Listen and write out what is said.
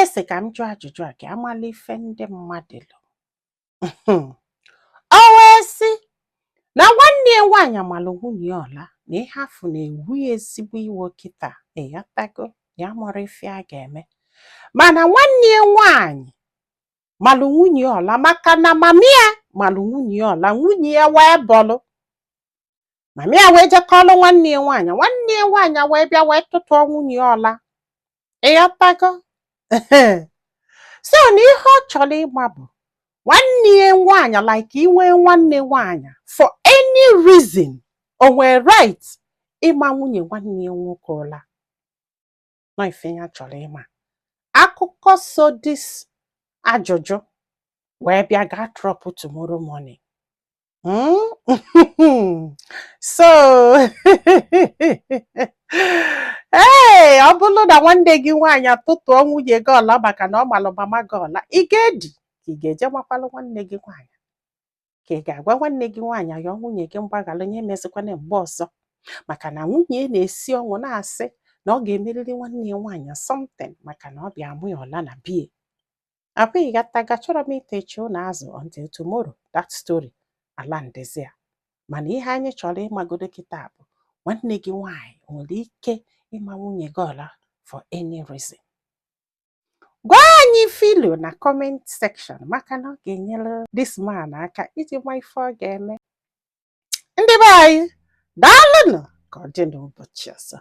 Nwoke sị ka m jụọ ajụjụ a ka amala ife ndị mmadụ lụ. O wee sị na nwanne ya nwaanyị malụ nwunye ya ọla, na ihe afụ na-ewu ya ezigbo iwe kịta, ịghọtago? Ya mụrụ ife a ga-eme, mana nwanne ya nwaanyị malụ nwunye ya ọla maka na mami ya malụ nwunye ya ọla. Nwunye ya wee bọlụ mami ya, wee jekọọlụ nwanne ya nwaanyị. Nwanne ya nwaanyị wee bịa wee tụtụọ nwunye ya ọla, ịghọtago? So na ihe ọ chọrọ ịgba bụ, nwanne ya nwaanyị, like inwe nwanne nwaanyị, for any reason, o nwee right ịma nwunye nwanne ya nwoke ụla? Nọ ife ya chọrọ ịma. Akụkọ so this ajụjụ wee bịa ga drop tomorrow morning. So ee, ọ bụrụ na nwanne gị nwaanyị atụtụọ nwunye gị ọla maka na ọ malụ mama gị ọla, ị ga-edi ka ị ga-eje makwalụ nwanne gị nwaanyị, ka ị ga-agwa nwanne gị nwaanyị ayọ nwunye gị mgbaghalụ nye emezikwana mgbe ọzọ, maka na nwunye na-esi ọnwụ na-asị na ọ ga-emerịrị nwanne ya nwaanyị something maka na ọ bịa amụ ya ọla na bie abụghị ghọtaga? Chọrọ m itechi ụnụ azụ until tomorrow, that story ala ndezi ya. Mana ihe anyị chọrọ ịmagodo kịta bụ, nwanne gị nwaanyị nwere ike ịma nwunye gị ọla for any reason? Gwa anyị filo na comment section, maka na ọ ga-enyere this man aka iji gba ife ọ ga-eme. Ndị be anyị, daalụnụ. Ka ọ dị n'ụbọchị ọzọ.